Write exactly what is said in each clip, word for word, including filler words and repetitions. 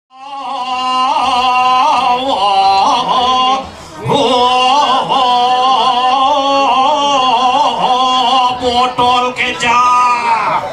Botol kecap. Botol kecap.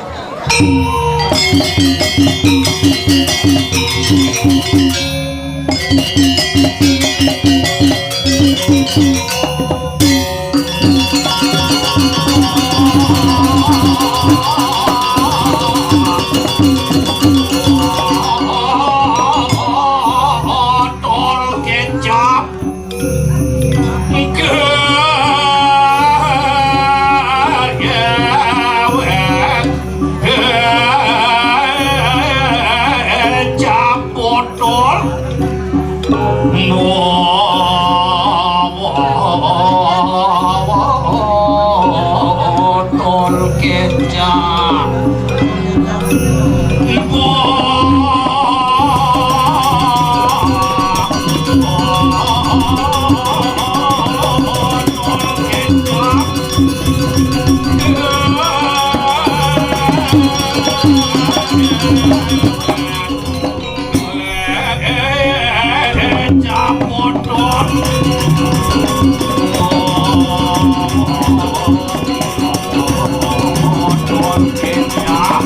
Kecap botol. Botol kecap.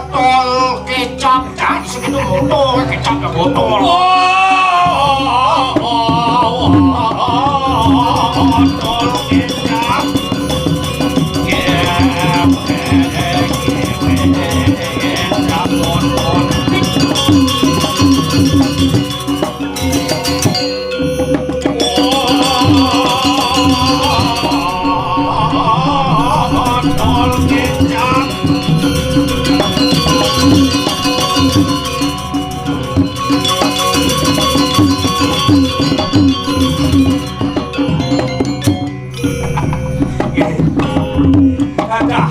Botol kecap, dah, segitu botol kecap, dah botol. Botol kecap. Ada.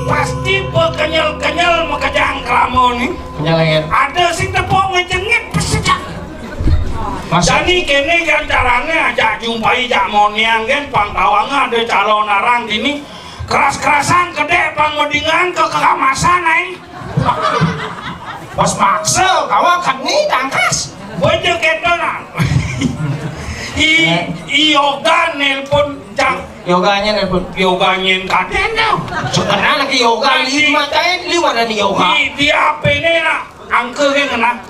Pasti bekenyel-kenyel makejang krama ni. Kenyel, nggih. Ada sing tepuk ngejengit pesejak. Mas- Jani kene kan carane ajak jumpai jak moniang kan pang tawang ada calon arang dini. Keras-kerasan kedek pang medingan ke kekamasan ai. Pas maksa kawa keni tangkas. Bojo keto nah. I, i yoga nelpon jak. Yoganya nelpon. Yoga nyen kaden dah. Sebenarnya lagi yoga. Nanti lima kain, lima dan yoga. Di, di H P ne nak angka ke kena.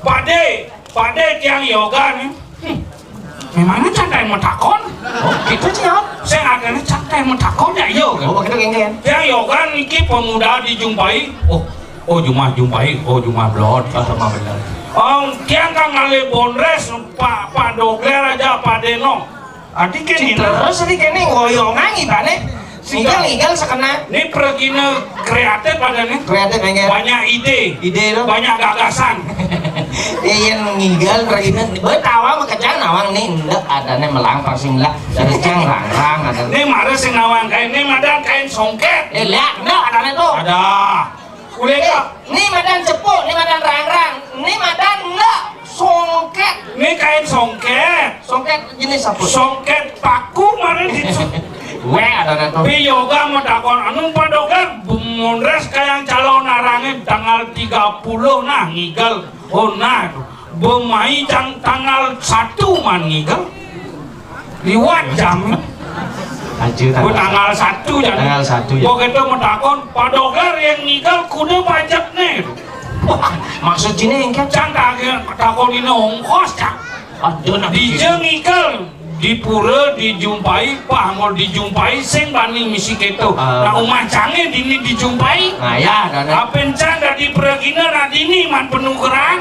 Pade, pade tiang yoga ni. Hmm. Memangnya cantai mau takon? Oh, kita siap. Saya agaknya cantai mau takon ya, yo. Oh, kita genggen. Tiang yoga niki pemuda dijumpai. Oh, oh, jumah jumpai, oh, jumah blot. Oh, sama benar. Oh, tiang kang ale bondres, Pak, Pak Dogler aja, Pak Deno. Adi kene terus adi kene ngoyongan ibane. Ngigal, ngigal sekena. Ini pergina kreatif ada nih. Kreatif, nggih. Banyak ide. Ide lo. Banyak gagasan. Iya, ngigal pergina. Betawa makejang nawang nih, ndak adane melang pasti ndak. Dari cang rang-rang ada. Ini mara sing nawang kain, ini madan kain songket. Eh, lihat, ndak adane tuh. Ada. Uleka. Eh, ni madan cepuk, ni madan rang-rang, ni madan enggak songket. Ni kain songket. Songket jenis apa? Songket paku mara di. Weh, ada, ada tuh. Pi yoga mau takon anu padogan bumondres kayang calon arange tanggal tiga puluh nah ngigal. Oh nah, bemai jang tanggal satu man ngigal. Liwat jam. Aja tanggal. Oh, tanggal satu ya. Tanggal satu ya. Kok kita mau takon, padogar yang ngigal kuda pajak nih. Maksud sini yang kan? Cang tak takon ini ongkos cang. Aduh, nah, dija ngigal di pura dijumpai, pah mau dijumpai, sing bani misi keto. Ah. Nah, umah cange dini dijumpai. Nah, ya, nah, nah. Apen cang dadi peragina nah dini man penukeran.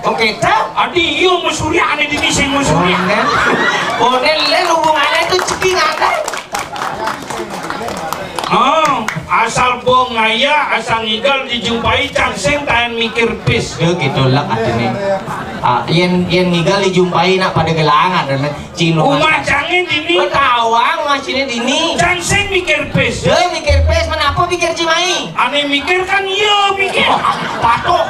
Oke, tau. Adi iyo mesurya ane dini sing mesurya. Onen. Onen len hubungannya itu ceking ada. Oh, asal bong ngaya, asal ngigal dijumpai cang sing taen mikir pis. Ya gitu lah katanya. Ah, yen yen ngigal dijumpai nak pada gelangan dan cing. Umah cange dini. Betawang masine dini. Cang sing mikir pis. Ya mikir pis, kenapa mikir cimai? Ane mikir kan iya mikir. Patuh.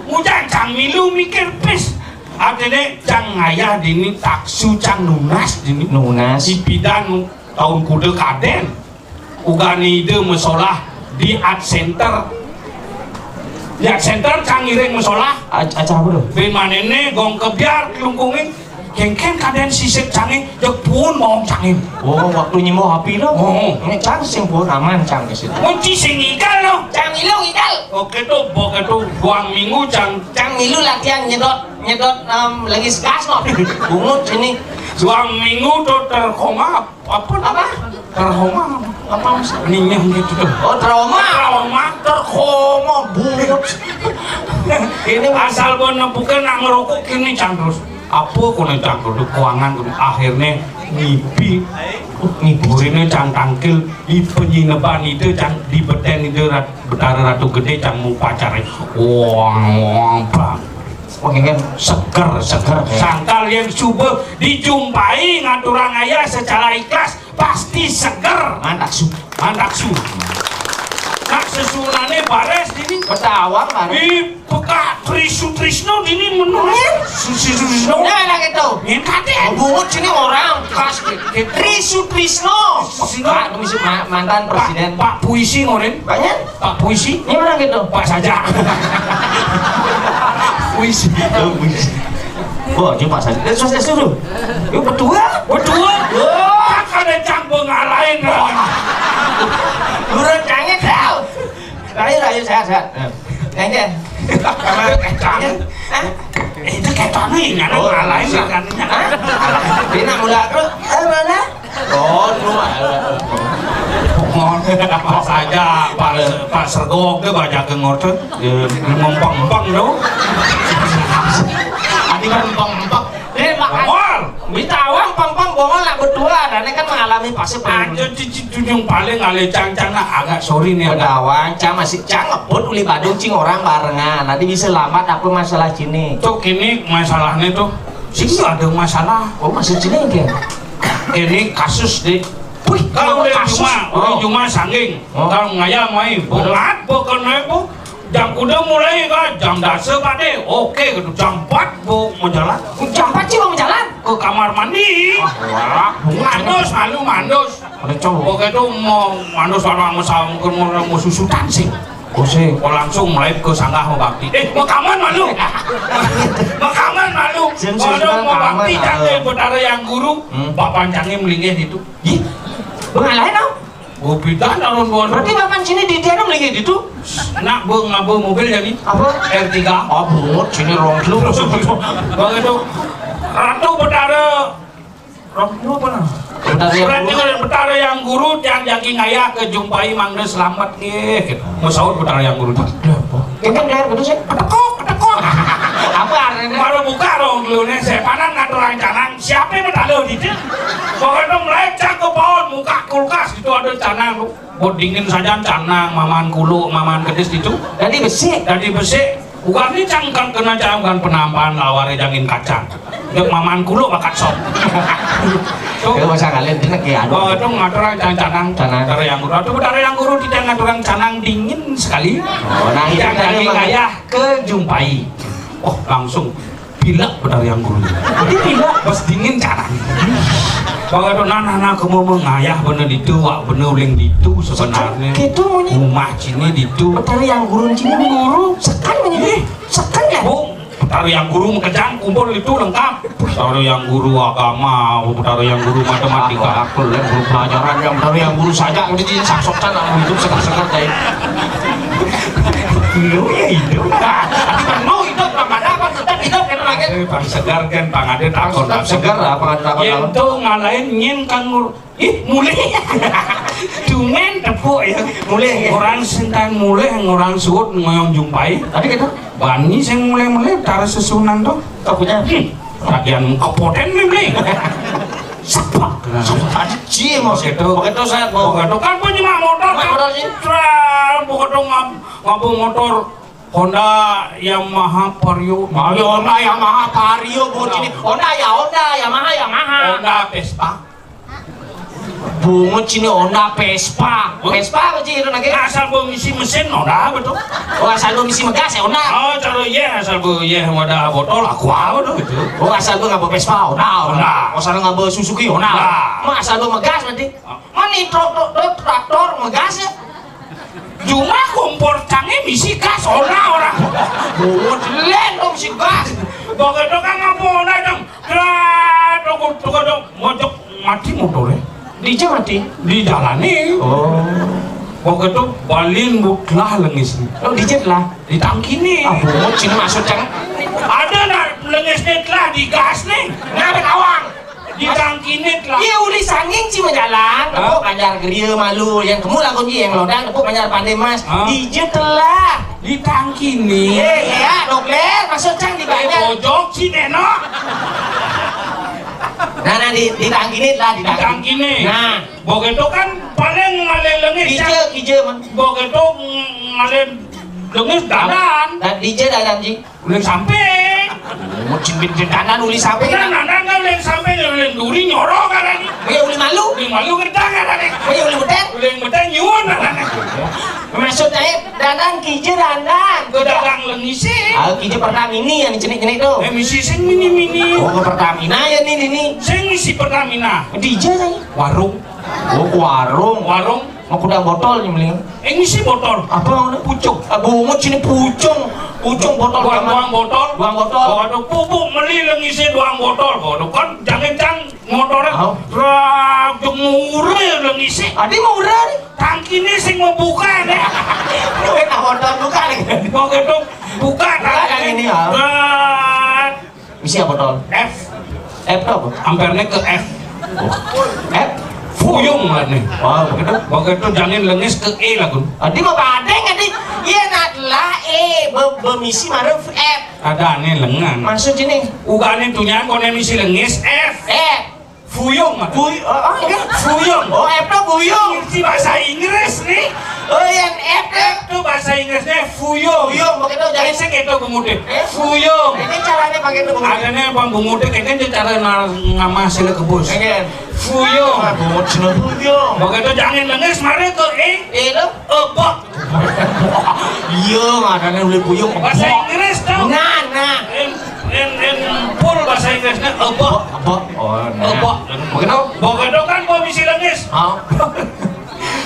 Mujan cang milu mikir pis. Artiné cang ngayah dini taksu cang nunas dini. Nunas. Ipidan taun kuda kadén. Ugané Ida masolah di Art Center. Di Art Center cang ngiring masolah. Acara apa tuh? Bin manéné gong kebyar klungkungé. Kéngkén kadén sisip cangé, jeg puun maong cangé. Oh, waktu nyimbo api to? Oh. Né cang sing puun aman cang ka situ. Mun ci sing igal to. Cang milu igal. Oké to, oké to. Duang minggu cang. Cang milu latihan nyedot, nyedot, em, lagi segas no. Bungut sini. Duang minggu to terkoma apa? Apa? Trauma. Apa maksud? Ninyah gitu tuh. Oh, trauma. Trauma, trauma, bungut. Ini asal gua nepukin nak ngerokok kini cang terus. Apa kono cang terus kuangan kono. Akhirnya ngipi. Ngipi. Burine cang tangkil di penyineban itu cang di beten itu rat, Betara Ratu Gede cang mau pacaran. Wong, wong, bang. Wong ini seger, seger. Sangkal yang subuh dijumpai ngaturang ayah secara ikhlas. Pasti seger. Mantak su. Mantak su. Nak sesuunané barés dini. Petawang barés. Di peka Tri Sutrisno dini menurut. Tri Sutrisno. Nah, lah gitu. Yang kate. Bungut sini orang khas gitu. Tri Sutrisno. Pak, misi ma-, mantan presiden. Pak Puisi ngorin. Banyak. Pak Puisi. Ini mana gitu? Pak Saja. Puisi. Oh, puisi. Wah, cuma saja. Eh, sukses dulu. Yuk, berdua. Berdua. Wah, kada campur ngalahin, Ron. Urut kangen tau. Ayo, ayo, sehat, sehat. Kangen. Kangen. Hah? Eh, itu kayak Tony, nggak ada ngalahin, makannya. Hah? Dia nak mulak, Bro. Eh, mana? Oh, lu ada. Ngomong apa saja, Pak, Pak Sergok ke baca ke ngorte. Ya, ngempeng-empeng tu. Adi kan empeng-empeng. Eh, Mak. Bongol. Bintawang pang-pang bongol nak berdua. Dan ini kan mengalami fase. Aja cici tunjung paling alih cang-cang nak agak sorry nih. Bintawang, cang masih cang ngebut uli Badung cing orang barengan. Nanti bisa lambat apa masalah sini. Tuh kini masalahnya tuh. Sini ada masalah. Oh, masih sini ya? Ini kasus di. Wih, kalau udah kasus. Cuma, udah cuma sangging. Oh. Kalau ngayal mai, berat bukan bu. Jam kuda mulai kan jam dasa pade. Oke gitu. Jam empat bu menjalan. Jam empat sih mau menjalan. Ke kamar mandi. Wah, mandus malu mandus. Ada cowok. Oke tuh mau mandus orang mau saung ke mau, mau susutan sih. Oh, sih. Oh, langsung mulai ke sanggah mau bakti. Eh, mau kaman malu. Mau kaman malu. Mau bakti jangan Betara yang guru. Hmm. Bapak pancangnya melingeh itu. Ih, bengalahin dong. Gopitan alun-alun. Berarti papan sini di tiada lagi itu. Nak be ngaba mobil jadi. Apa? R tiga. Oh, bungut sini rong kilo. Begitu. Ratu Betara rong kilo apa nah? Betara yang Ratu guru. Betara yang guru yang jagi ngayah ke jumpai mangga selamat nggih gitu. Mesaut Betara yang guru. Lah, apa? Kan kan kayak gitu sih. Ketekok, ketekok. Apa artinya? Baru buka rong kilo nih, saya panan ngatur rancangan. Siapa yang bertalu di dia? Pokoknya mulai cak ke bawah muka kulkas itu ada canang tuh. Buat dingin saja canang, maman kulo, maman kedis itu. Jadi besi. Jadi besi. Bukan ini cangkang kena cangkang penampan lawar jangin kacang. Dia maman kulo bakat sop. Tuh. Dia masa kalian dia lagi anu. Oh, itu ngaturang canang. Canang. Dari yang guru. Itu dari yang guru tidak ngaturang canang dingin sekali. Oh, nah, itu yang tadi daging makanya ayah kejumpai. Oh, langsung pilek benar yang guru. Jadi pilek pas dingin caranya. Bahwa tuh nah nah nah kamu mengayah bener ditu, wak bener uling ditu sebenarnya. Gitu maunya. Rumah sini ditu. Betara yang guru sini guru sekan maunya. Ih, sekan ya? Bu, betara yang guru mengejang kumpul itu lengkap. Betara yang guru agama, betara yang guru matematika. Aku, aku lihat guru pelajaran yang betara yang guru saja udah jadi saksoksan aku hidup segar-segar deh. Iya, iya, iya. Mau hidup, Bang, ada apa? Tetap hidup, kan, lagi. Eh, Bang Segar, kan, Bang Ade takon. Tetap segar, apa, ada apa, Yen kawan? Tuh ngalahin nyen kan ngur-, ih, mulih. Dungen tepuk, ya. Mulih, ya. Orang sentan mulih, orang suut ngoyong jumpai. Tadi kita? Bani sing mulih-mulih, cara sesunan tuh. Takutnya? Hmm. Bagian kepoten nih, Bli. Sepak. Nah. Sepak. Cie, mau gitu. Begitu, saya mau. Begitu kan penyemak motor, Pak, kan? Motor sih. Tral, begitu ngab-, ngabung motor Honda Yamaha Vario. Oh, ya, Honda Yamaha Vario, bocil ini. Honda ya, Honda, Yamaha, Yamaha. Honda Vespa. Bungut sini Honda Vespa. Vespa apa sih itu lagi? Asal bau misi mesin Honda apa tuh? Oh, asal bau misi megas ya Honda. Oh, kalau iya asal bau iya Honda botol aqua apa tuh gitu. Oh, asal bau ngapa Vespa Honda, Honda. Honda. Oh, asal ngapa Suzuki Honda. Honda. Ma asal bau megas berarti. Mana truk, truk, truk, traktor megas ya? Cuma kompor cangnya misi gas Honda orang. Bungut lain dong misi gas. Begitu kan ngapa Honda dong. Trak, trak, trak, trak, mojok mati motornya. Di jam mati? Di jalan nih. Oh. Begitu balin butlah lengis nih. Oh, di jam lah. Di tangki nih. Ah, bungut sini maksud cang. Ada nak lengis nih telah di gas nih. Ngapa kawang? Di tangki nih telah. Iya, uli sanging sih menjalan. Hah? Tepuk banjar geria malu. Yang kemu lagu ji, yang lodang tepuk banjar pandai mas. Hah? Di jam telah. Di tangki nih. Eh, iya, dokter, maksud cang di Eh, banjar. Bojok sih, Neno. Nah, nah, di, di tangki nih lah, di Di tangki. Tangki nih. Nah. Begitu kan paling ngalih lengis, Kija, Cang. Kija, man. Begitu ngalih lengis dadan. Dan dija dadan, Ji. Uling sampai. Mau cimbit di dadan, uli sampai. Nah, nah, nah, nah, uling sampai, uling duri nyorok kan ini. Iya, uli malu. Uling malu gedang kan ini. Iya, uli beten. Uling beten nyuwun kan ini. Maksudnya, dandan kija dandan. Ke dagang lengis sih. Ah, kija Pertamini yang cenik-cenik tuh. Eh, misi sing mini-mini. Oh, ke Pertamina ya nih, nih. Sing misi Pertamina. Dija saya. Warung. Oh, ke warung. Warung. Mau kudang botol nih, mending. Eh, misi botol. Apa namanya? Pucung. Ah, bungut sini pucung. Pucung botol. Buang, buang botol. Buang botol. Waduh, pupuk meli lengis sih buang botol. Waduh, kan jangan cang motornya. Oh. Rak, jemur lengis sih. Adi mau udah nih. Tangkine sing mau buka nih. Duit apa botol buka nih? Mau gedung buka. Buka yang ini, ya. Rak. Misi apa, Tol? F. F itu apa? Amperne ke F. F? Fuyung lah nih. Wah, begitu. Begitu jangan lengis ke E lah, Gun. Adi mau badeng, adi. Iya, nak lah E, be, bemisi maruf F. Ada aneh lengan. Maksud ini? Uga aneh tunyan, kone misi lengis F. F. Fuyung, Mat. Fuy, oh, oh, iya. Fuyung. Oh, F itu buyung. Ini bahasa Inggris nih. Oh, yang F itu. F itu bahasa Inggrisnya fuyung. Fuyung, pakai itu jadi. Saya gitu bungutik. Eh? Fuyung. Ini caranya pakai itu bungutik. Adanya bang bungutik, ini cara na-, nama sila kebus. Oke. Fuyung. Ah, bungut sini fuyung. Pakai itu jangan lengis, mari ke E. E lo? Ebok. Iya, adanya udah fuyung. Bahasa Inggris tuh. Nah, nah. En, en, en, full bahasa Inggrisnya ebok. Ebok. Oh, nah. Ebok. Begitu? Begitu kan gua misi lengis. Ah.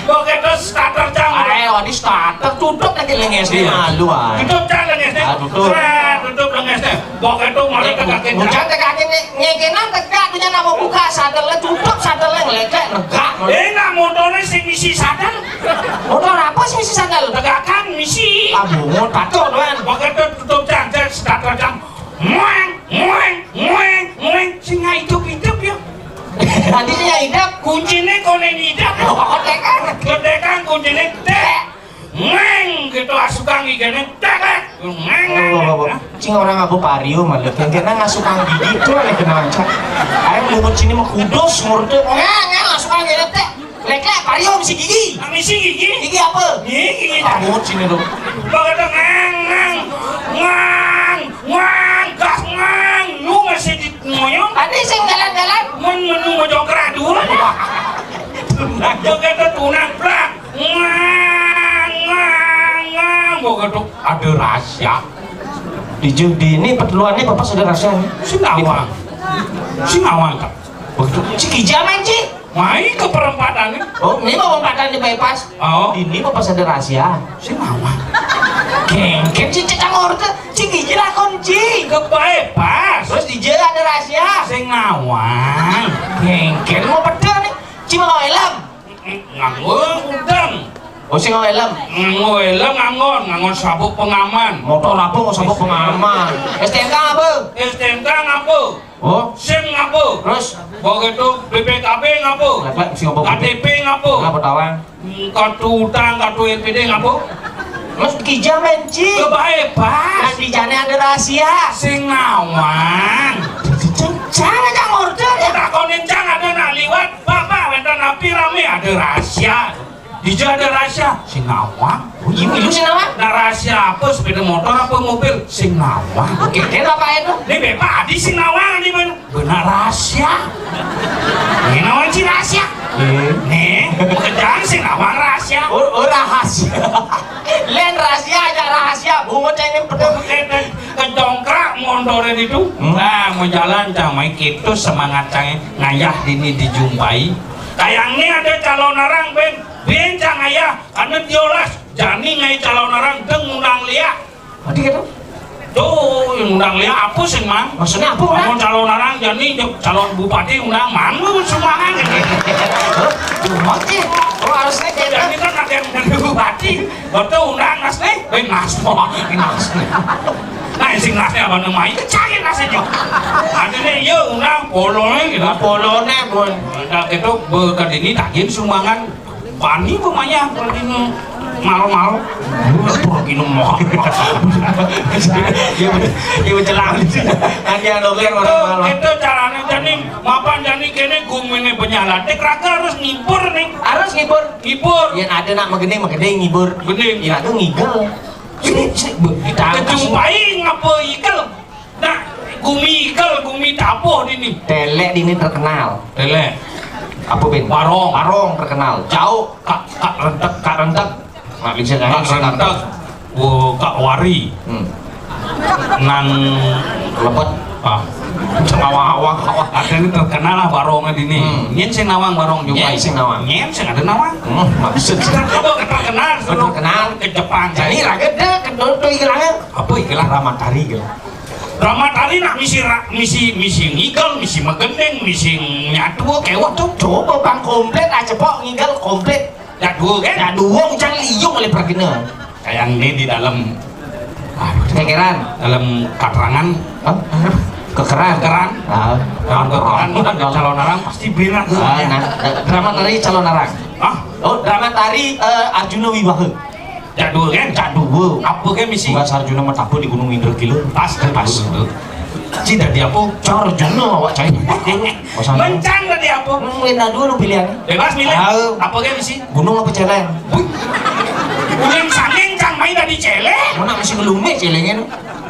Begitu starter cang. Ayo, di starter tutup lagi lengis nih, iya. Malu, ah. Tutup cang lengis nih. Ah, tutup. Sret, tutup lengis nih. Begitu mulai tegakin. Bujang tegakin nih, ngegenan tegak, punya nama buka, sadelnya tutup, sadelnya ngelecek, negak. Eh, nak motornya sing misi sadel. Motor apa sih misi sadel? Tegakan misi. Ah, bungut, patuh, doang. Begitu tutup cang, cang, starter cang. Ngueng, ngueng, ngueng, ngueng. Sing nggak hidup-hidup ya. Tadi sih nggak hidup. Kuncinya konen hidup. Oh, tekan. Ketekan kuncinya, dek. Ngueng gitu, asukang gigene, dek, dek. Ngueng, ngueng. Oh, oh, oh. Cing orang apa pario malah. Kena ngasukan gigi itu aneh kena aja. Ayo, lumut sini mah kudus, murte. Ngueng, ngueng, asukang gigene, dek. Lek-lek, pario misi gigi. Ah, misi gigi? Gigi apa? Gigi, gigi. Ah, bungut sini tuh. Begitu ngang, ngang, ngang, ngang, gas ngang. Lu masih di ngoyong? Tadi sing jalan-jalan. Men menu mojok keradu. Tunang. Begitu tunang, plak. Ngang, ngang, ngang. Begitu ada rahasia. Di, di ini perteluannya Bapak sudah rahasia nih. Sing awang. Sing awang, Kak. Begitu. Cik Ija main, Cik. Mai ke perempatan nih. Oh, ini mau perempatan di bypass. Oh. Ini mau pas ada rahasia. Si mama. Kengken si cecang orte. Cik Ija lakon, Cik. Ke bypass. Terus di jalan ada rahasia. Sing ngawang. Kengken mau peda nih. Cik mau helm. Nganggo udang. Oh, sing ngawang helm. Nganggo helm, nganggon, nganggon sabuk pengaman. Motor apa mau sabuk pengaman? S T N K apa? S T N K ngapa? Oh. SIM ngapa? Terus? Begitu B P K B ngapa? Lek, lek, sing ngapa? K T P ngapa? Ngapa tawang? Hmm, kartu utang, kartu L P D ngapa? Terus Kija main, Ci. Kebae pas. Kan di jane ada rahasia. Sing ngawang. Cang, cang aja ngorder ya. Takonin cang ada nak liwat. Bapak, wenten api rame, ada rahasia. Dija ada rahasia, sing ngawang. Oh, iya, iya, sing ngawang. Nah, rahasia apa? Sepeda motor apa mobil? Sing ngawang. Oke, dia apa itu? Ini Bapak Adi sing ngawang di mana? Benar rahasia. Ini namanya sih rahasia. Nih, pekerjaan sing nawang rahasia. Oh, oh, rahasia. Lain rahasia aja rahasia. Bungut ini pedang. Kejongkrak mondore itu. Hmm. Nah, mau jalan cang mai kitu semangat cang ngayah dini dijumpai. Kayaknya ada calon orang, Ben. Ben cang ngayah, karena diolas. Jani ngai calon orang deng undang liak. Tadi gitu. Tuh, yang undang liak apa sih, Mang? Maksudnya apa, Mang? Mau calon orang jani, calon bupati undang, Mang, lu sumbangan gitu. Bupati. Oh, harusnya gitu. Jadi kan ada yang dari bupati. Betul undang nas nih, eh, nas, wah, ini nas nih. Nah, sing nasnya apa namanya? Cari nasnya, Jo. Ada nih, iya, undang polone gitu. Polone, Bun. Udah gitu, bekat ini tagihin sumbangan. Bani pemanya kalau dino mal-mal. Gua gino mah. Iya, bener. Iya, bener. Nanti yang doger orang mal. Itu caranya jani, mapan jani kene gumine penyala. Tek raga harus ngibur nih. Harus ngibur. Ngibur. Yang ada nak megedeng, megedeng ngibur. Gending. Yang ada ngigel. Sini, sini, Bu, kita kejumpai ngapa igel? Nah, gumi igel, gumi tabuh dini. Telek dini terkenal. Telek. Apa, Ben? Barong. Barong terkenal. Jauh. Kak, Kak Rentek. Kak Rentek. Nah, bisa Kak Rentek. Oh, Kak Wari. Hmm. Nang lebet. Ah. Cengawang-awang. Ada ini terkenal lah barongnya dini. Hmm. Nyen sing nawang barong jumpai. Nyen sing nawang. Nyen sing ada nawang. Hmm, maksud. Apa terkenal? Terkenal. Ke Jepang. Jadi raga deh, kedua tuh hilangnya. Apa ikilah Ramatari gitu? Ramadhan ini nak misi ra-, misi, misi ngigel, misi megendeng, misi nyatu, kewat tuh. Coba bang komplit aja, Pok, ngigel komplit. Ya dua kan? Ya dua, jangan liung oleh pergena. Kayak ini di dalam, aduh, kekeran. Dalam keterangan. Hah? Kekeran. Kekeran. Ah. Dalam keterangan ada calon orang pasti benar. Ah, nah, drama tari calon orang. Hah? Oh, drama tari, eh, Arjuna Wiwaha. Jadul kan? Jadul. Apa kan misi? Bukan Sarjuna Matapa di Gunung Indra Kilo. Pas, pas. Ci dadi apa? Sarjuna awak cai. Mencang dadi apa? Hmm, lain dulu pilihan. Bebas milih. Tahu. Apa kan misi? Gunung apa celeng? Gunung sanging cang main dadi celeng. Mana masih ngelumik celengnya?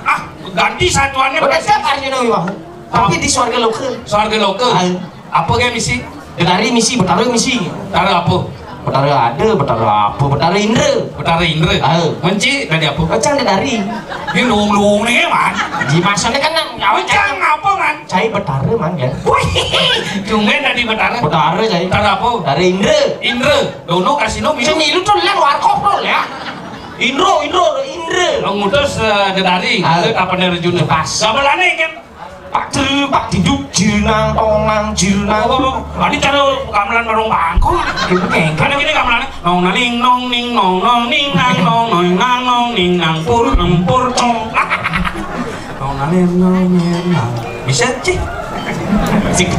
Ah, ganti satuannya. Udah siap Arjuna Wiwaha. Tapi di swarga loka. Swarga loka. Ae. Apa ge misi? Betara misi, Betara misi. Betara apa? Betara ada, Betara apa? Betara Indra. Betara Indra. Ae. Menci dari apa? Kacang dari. Ini luung-luung nih, Man. Di masanya kan nang awak cang apa, Man? Cai Betara, Man, ya. Wih, tumben dari Betara. Betara, cai. Betara apa? Betara Indra. Indra. Dono kasino misi. Sini lu tuh lihat warkop lo ya. Indro, Indro, Indra. Lo ngutus, eh, dedari, ah, ke kapan dari Juna? Pas. Gamelannya kan? Pak Tru, Pak Diduk, Jinang, Tonang, Jinang. Apa, apa? Tadi cara gamelan barong bangku. Itu kengkang. Ada gini gamelannya, nong naling, nong ning, nong, nong ning, nang, nong, nong nang, nong ning, nang, pur, empur, cong. Nong naling, nong ning, nang. Bisa, Cik. Cik.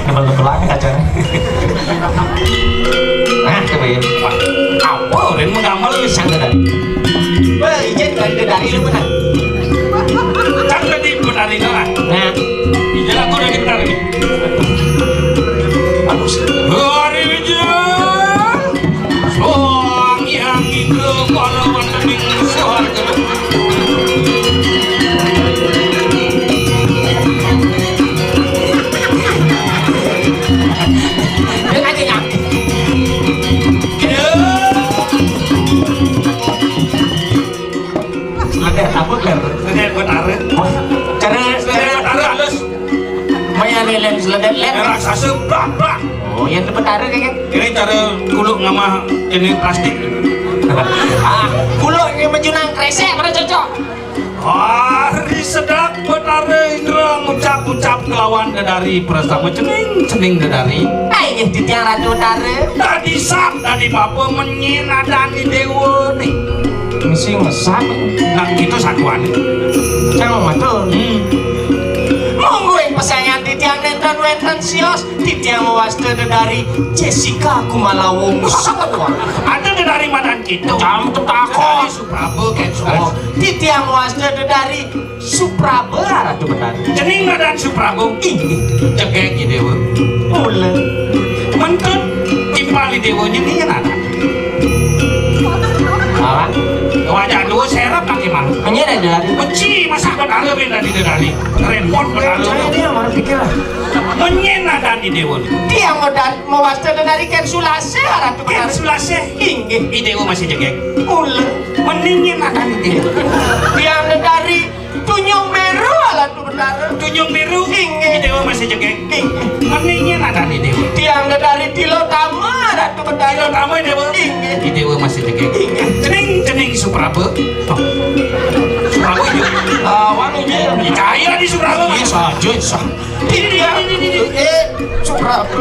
Nebel-nebel aja acaranya. Nah, coba ya. Apa, Ren, menggambar lu? Sang dari. Wah, izin dari, dari lu mana? Kan tadi benar itu lah. Nah. Iya, aku udah benar ini. Bagus. Hari hujan. Suang yang itu kalau mendening suarga. Dia aja ya. Ada apa, Ger? Ada yang gue tarik. Cara, cara tarik halus. Maya nih, lem, seledet, lem. Raksasa, brak, brak. Oh, yang dapat tarik, kan? Ini cara kuluk ngamah ini plastik. Ah, kuluk ini menjunang kresek, mana cocok? Hari sedang Betara Indra ngucap-ngucap kelawan dedari prasama cening, cening dedari. Ayo, titiang Ratu Betara. Tadi sap, tadi bapa menyin ada di dewa nih. Mesti ngesap. Nah, itu satuan. Cang matur. Hmm. Monggo ing pesayan titiang nenten wenten sios, titiang wasta dedari Jessica Kumala Wongso. Ada dedari madan kita. Cang tetakon. Suprabo kan. Oh, titiang wasta dedari Supraba Ratu Betara. Cening madan Suprabo. Inggih. Cegek ya dewa. Mula. Mentut timpal di dewa nyeningan anak. Apa? Aja dua serap lagi malu. Menyén ada dari. Meci masa betara beda di dari. Repot betara. Saya dia marep pikir lah. Menyén ada di dewa. Tiang mau dan mau wasta dari Kén Sulasih, Ratu Kén Betara. Sulasih. Inggih. I dewa masih jegég. Mula. Menyén ada di dewa. Tiang dari Tunjung Biru, Ratu Betara. Tunjung Biru. Inggih. I dewa masih jegég. Inggih. Menyén ada di dewa. Tiang dari Tilotama, Ratu Betara. Tilotama dewa. Inggih. I dewa masih jegég. Inggih. Cening, cening Supraba. Oh. Supraba iya. Lawan iya. Cair di Supraba. Iya saja, sah. Tidak. Eh, Supraba.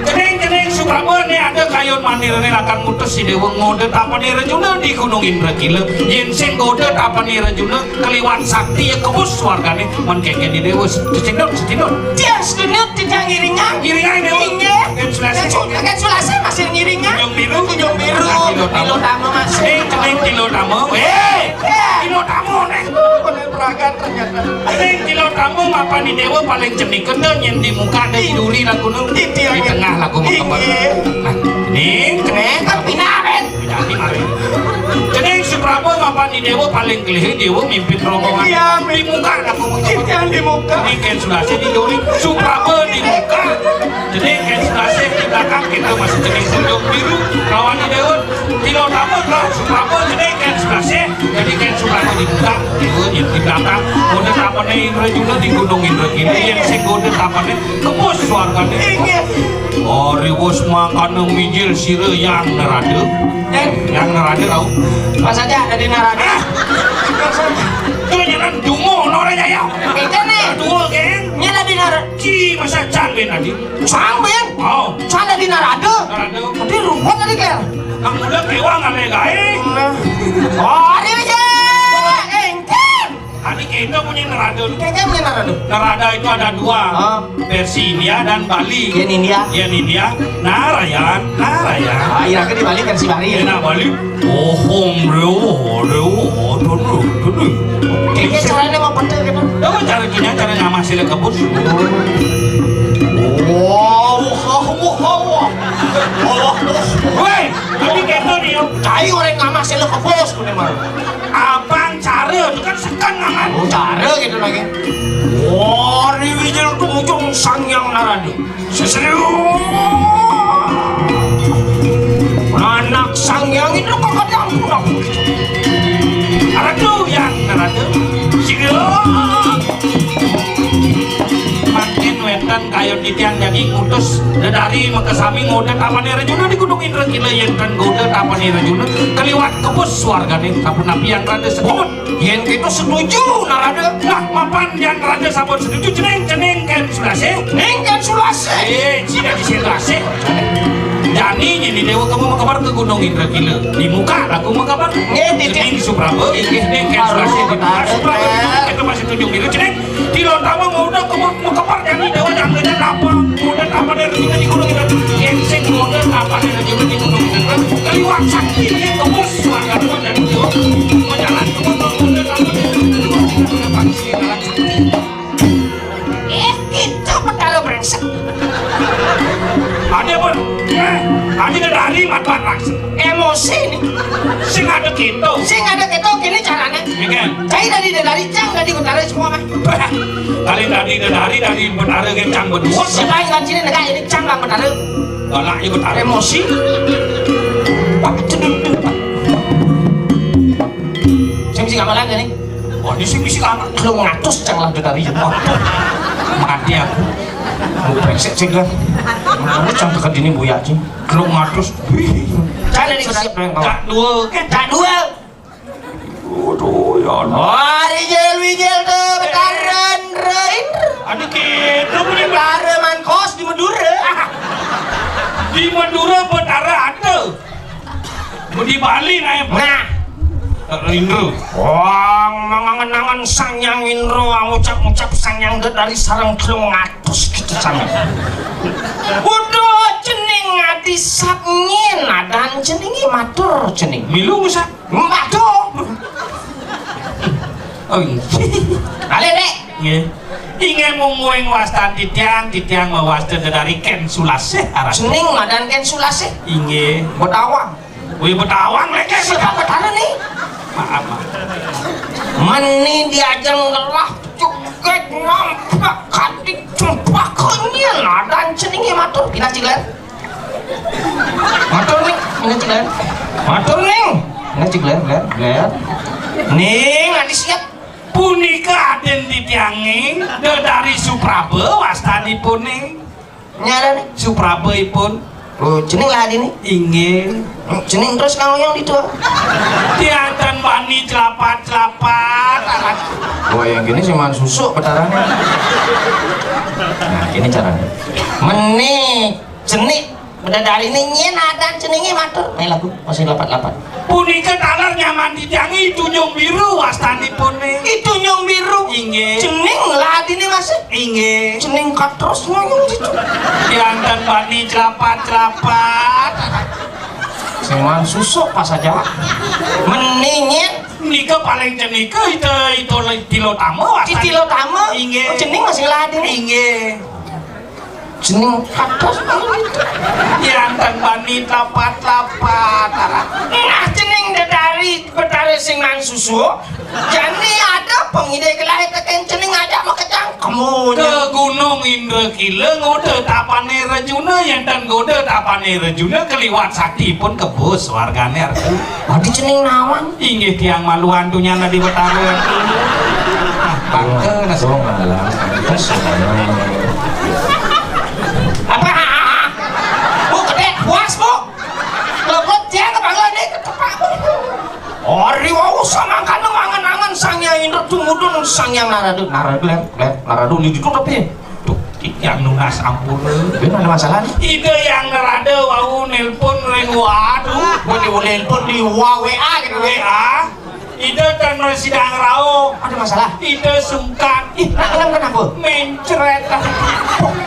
Cening, cening Supraba né ada kayun manir né lakar ngutus si dewa ngoda tapané Rejuna di Gunung Indrakila. Yén sing ngoda tapané Rejuna kaliwat sakti ya kebus swargané. Mén kénkén di dewa. Cecindut, cecindut. Tiang sedinut, tiang ngiringan. Ngiringan dewa. Inggih. Kén Sulasih. Kén Su-, Kén Sulasih masih ngiringan. Tunjung Biru. Tunjung Biru. Nah, Tilotama. Tilotama masih. Cening, cening Tilotama. Eh, Tilotama né. Koné peragat ternyata. Ning Tilotama mapan di dewa paling cenik kena nyén di muka ada di duri laku nu. Di tengah laku mengkebek. Inggih. Nah, ning cening. Pindah, Ben. Pindah, pindah. Cening Supraba mapan di dewa paling kelihir dewa mimpin rombongan. Iya, di muka laku mengkebek. Yang di muka. Ning Kén Sulasih di duri, Supraba di muka. Cening Kén Sulasih di belakang, kita masih cening Tunjung Biru. Lawan di dewa. Tilotama, Supraba, cening Kén Sulasih. Jadi Kén Supraba di belakang, dewa di belakang. Ngoda tapané Indrajuna di Gunung Indrakila, yén sing ngoda tapané kebus swargané. Inggih. Ari wus mangkana mijil sira Hyang Narada. Eh. Hyang Narada tau. Pas aja ada di Narada. Ah. Tuh jangan dungu, nora jaya. Itu nih. Dua, Kén. Nyala di Narada. Ci, masa can, Ben, tadi? Can, Ben. Oh. Can ada di Narada. Narada. Tadi ruwet tadi, Kén. Nang udah kewang ame gaé. Oh, ada aja. Engkén. Tadi kita punya Narada. Kita punya Narada. Narada itu ada dua. Ah. Versi India dan Bali. Yén India. Yén India. Narayan, Narayan. Ah, iya, kan di Bali versi Bali. Enak Bali. Ohom, reo, reo, tunu, tunu. Kayaknya caranya mau pete gitu. Tahu cara gini, cara nama hasilnya kebus. Wow, wow, wow, wow. Woi, tapi gitu nih, yo. Cai orang nama hasilnya kebus, punya mah. Apaan cara? Itu kan sekan, Maman. Oh, cara gitu lagi. Wari wijil tumujung Sang Hyang Narada. Sesriu. Anak Sang Hyang itu kok ada ampun aku. Ratu yang Ratu. Sini. Mangkin wénten kayun titiang jagi ngutus dedari makasami ngoda tapané Rejuna di Gunung Indrakila, yén ten ngoda tapané Rejuna kaliwat kebus swargané sapunapi Hyang Rada sedinut. Yén kita setuju, Narada. Nah, mapan Hyang Rada sampun setuju, cening, cening Kén Sulasih. Ning Kén Sulasih. Eh, cina di Sulasih. Jani nyini dewa kamu makabar ke Gunung Indrakila. Di muka aku makabar. Nggih, di cening Supraba, inggih ning Kén Sulasih di muka Supraba. Kita masih tunjuk diri, cening. Tilotama mau udah kamu makabar jani dewa jani dewa apa? Mau udah apa dari kita di Gunung Indrakila? Yén sing mau udah apa dari kita di Gunung Indrakila? Kaliwat sakti ini kebus suara dari dewa. Mau jalan kamu mau udah apa dari kita di Gunung Indrakila? Eh, itu Betara brengsek. Ada pun, eh, ada dari matuan langsung. Emosi nih. Sing ada gitu. Sing ada gitu, gini caranya. Iya kan? Saya dari dari cang dari utara semua mah. Kali tadi dari dari betara ke cang berdua. Siapa yang kan sini negak ini cang bang betara. Galak ya betara. Emosi. Pak, cedut, cedut, Pak. Saya mesti ngamalan nih. Oh, ini sih mesti ngamalan. Lu ngatus cang lah dari. Mati aku. Lu brengsek sih lah. Harus cang tekan dini buya sih. Lu ngatus. Wih. Cang dari siapa yang kau? Cak dua. Cak dua. Aduh, ya Allah. Oh, rijil wijil tuh, betaran rein. Aduh, gitu punya betara mankos di Madura. Di Madura betara ada. Di Bali naik. Nah. Indro. Wong mangangen-angen Sang Hyang Indro, ngucap-ngucap Sang Hyang dari sarang telung atus gitu sami. Udah cening adi sap nyen adan ceningi matur cening. Milu musa. Waduh. Oh, iya. Balik, Dek. Nggih. Inggih mungguing wastan titiang, titiang mawasta dedari Kén Sulasih aran. Cening ngadan Kén Sulasih? Inggih. Betawang. Wih, Betawang lek. Siapa betara nih? Apa? Meni diajeng ngelah, jegég ngampak, kadi cempak, nyen adan ceningé matur. Pinah ciglen? Matur, Ning. Pinah ciglen? Matur, Ning. Pinah ciglen, Glen, Glen. Ning, adi siap. Punika adin titiangé, dedari Supraba wastanipuné. Nyara nih, Supraba ipun. Oh, cening lah adine? Inggih. Cening terus Kang Oyong ditu. Tiang tan bani celapat-celapat. Oh, yang gini sih man susuk petarane. Nah, gini carane. Meni, cenik, beda dari ini nyen adan ceninge matur. Main lagu, masih lapat-lapat. Punika taler nyaman titiang I Tunjung Biru wastanipune. I Tunjung Biru? Inggih. Cening lah adine masih? Inggih. Cening katerus ngoyong ditu. Tiang tan bani celapat-celapat. Sing man susuk pas aja. Meni nyen? Nika paling cenika ita, ita tilotama wastani. Tilotama? Inggih. Oh, cening masih lah adine? Inggih. Cening kados. Tiang tan bani tapat-tapat. Nah, cening dedari Betara sing man susuk. Jani ada pengide gelahe teken cening ajak makejang kemu. Ke Gunung Indra Kila ngoda tapane Rejuna, yen tan ngoda tapane Rejuna keliwat sakti pun kebus wargane artu. Adi cening nawang. Inggih tiang malu antunya nadi Betara. Ah, bangke nasi. Oh, ngalah. Apa? Bu, gede, puas, Bu. Lepet tiang kepala ini ketepak, Bu. Ari wau samangkana mangan-angan Sang Hyang Indra tumudun Sang Hyang Narada. Narada, Ler, Ler, Narada ini ditutup ya. Duh, yang nunas ampun. Bener ada masalah nih. Ida yang Narada wau nelpon ring, waduh. Boleh nelpon di W A gitu. W A. Ida tan mresidang rauh. Ada masalah? Ida sungkan. Ih, nak kenapa, kenapa? Mencret.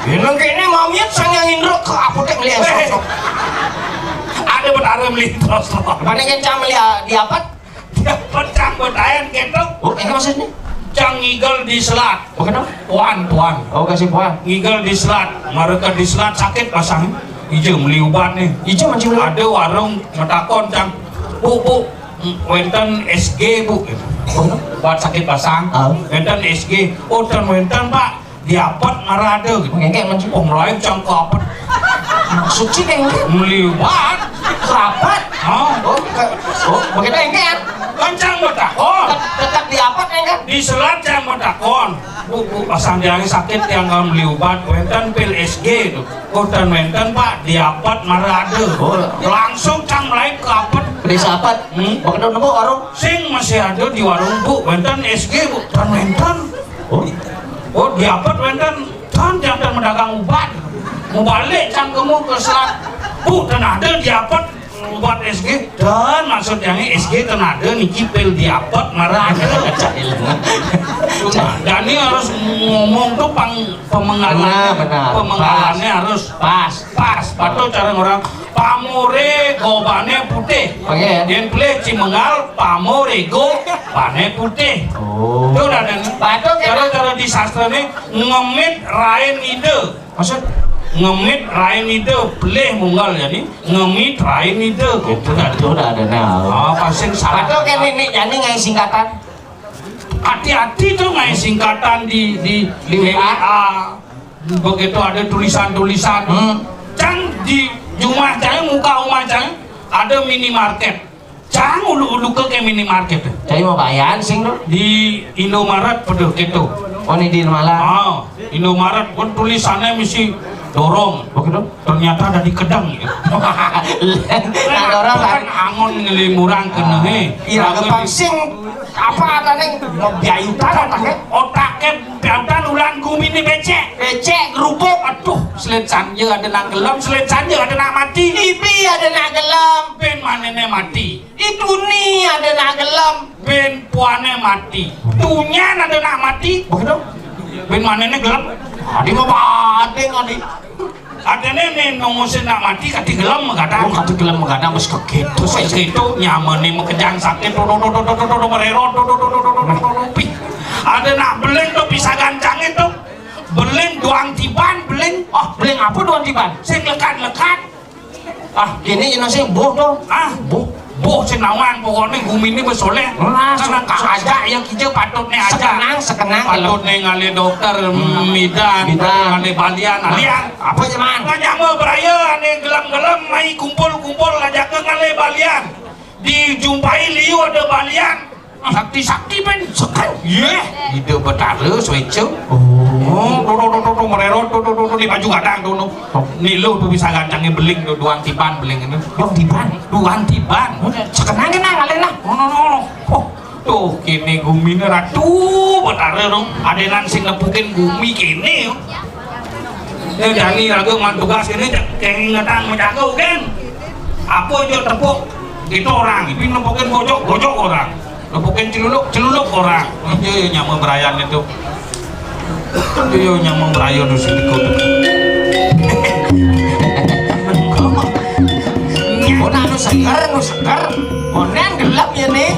Ini kene mamiat Sang Hyang Indra ke apotek beli es. Weh. Ada Betara beli terus. Paling kencang beli, ah, di apa? Pecang betayan ketok. Oh, ini maksudnya? Cang ngigel di selat. Bukan apa? Puan, puan. Oh, kasih puan. Ngigel di selat. Mereka di selat sakit pasang. Ija beli ubat nih. Ija macam mana? Ada warung metakon, cang. Bu, bu, wenten S G, Bu. Buat sakit pasang. Ah. Wenten S G. Oh, ten wenten, Pak. Diapet marada gitu. Ngengkek, Mas. Oh, mulai cang ke apet. Maksud sih ngengkek? Beli ubat. Rapat. Oh. Oh, ke, oh, begitu ngengkek. Kan cang betakon. Tetap diapet ngengkek. Di selat cang betakon. Bu, bu, pasang tiangnya sakit, tiang kan beli ubat. Wenten pil S G itu. Oh, ten wenten, Pak, diapet marada. Oh. Langsung cang mulai ke apet. Beli sapat. Hmm? Begitu nemu warung. Sing masih ada di warung, Bu. Wenten S G, Bu. Ten wenten. Oh. Oh, diapet wenten. Tan, jantan mendagang ubat. Mau balik cang kemu ke selat. Bu, ten ada diapet ubat S G. Dan maksudnya ini S G ten ada niki pil diapet marada. Cuma, Dani harus ngomong tuh pang pemenggalannya, benar, benar. Pemenggalannya harus pas. Pas, patuh cara orang pamore gobane putih. Oke. Yen pilih Cimengal, pamore gobane putih. Oh. Itu udah ada nih. Patuh, cara-cara di sastra nih ngemit rain ide. Maksud? Ngemit rain ide, pilih munggal ya nih. Ngemit rain ide. Itu udah, itu udah ada nah. Ah, pasti salah. Patuh kan ini, ini ngai singkatan. Hati-hati tuh ngai singkatan di, di, di W A. Begitu ada tulisan-tulisan. Hmm. Cang di rumah cang, muka rumah cang, ada minimarket. Cang ulu-ulu ke, ke minimarket. Cai mau bayan sing tuh. Di Indomaret peduh gitu. Oh, ini di malam. Ah, Indomaret pun tulisannya mesti dorong. Begitu? Ternyata ada di kedang gitu. Nah, dorong kan. Kan angon ngelimuran kena, he. Iya, lagu kepang di sing apa ada neng biayutan otaknya? Otaknya biayutan ulan gumi ini becek. Becek, gerubuk. Aduh, selit sanja ada nak gelem, selit sanja ada nak mati. Ibi ada nak gelem. Ben manene mati. Itu ni ada nak gelem. Ben puane mati. Tunyan ada nak mati. Begitu? Ben manene gelem. Adi mah badeng adi. Adene nih nunggu sing nak mati kati gelem magadang. Oh, kati gelem magadang, wis kegitu. Wis kegitu, nyamane makejang sakit, tuh, tuh, tuh, tuh, tuh, tuh, tuh, mererot, tuh, tuh, tuh, tuh, tuh, tuh, tuh, tuh, pi. Ada nak beling tuh, pisah gancangin tuh. Beling doang tiban, beling. Oh, beling apa doang tiban? Sing lekat-lekat. Ah, gini, ini sih, boh tuh. Ah. Boh. Boh sing nawang pokokné guminé wis soléh. Lah, kan sok- ajak ya kita patutné ajak. Sekenang, sekenang. Patutné ngalih dokter, bidan, bidan. Ngalih balian, alian. Apa zaman? Ngajak mau beraya ané gelem-gelem mai kumpul-kumpul ajak ke ngalih balian. Dijumpai liu ada balian. Sakti-sakti pén sekan. Yéh, Ida Betara suéca. Oh, to to to to to mererot to to to to ni baju gadang to no. Ni lo to bisa gancangnya beling to duang tiban beling ini. Duang tiban. Duang tiban. Sekenang kenang alé lah. No no no. Oh, tuh kini gumine Ratu Betara no. Adenan sing nepukin gumi kini. Né jani raga man tugas kene cek kengetan menjaga kan. Apa aja tepuk kita orang, ini nempukin bojok, bojok orang. Nempukin celuluk, celuluk orang. Iya, iya, nyama berayan itu. Iya, nyama berayan itu sing teko. Kok anu seger, anu seger. Konen gelap ya nih.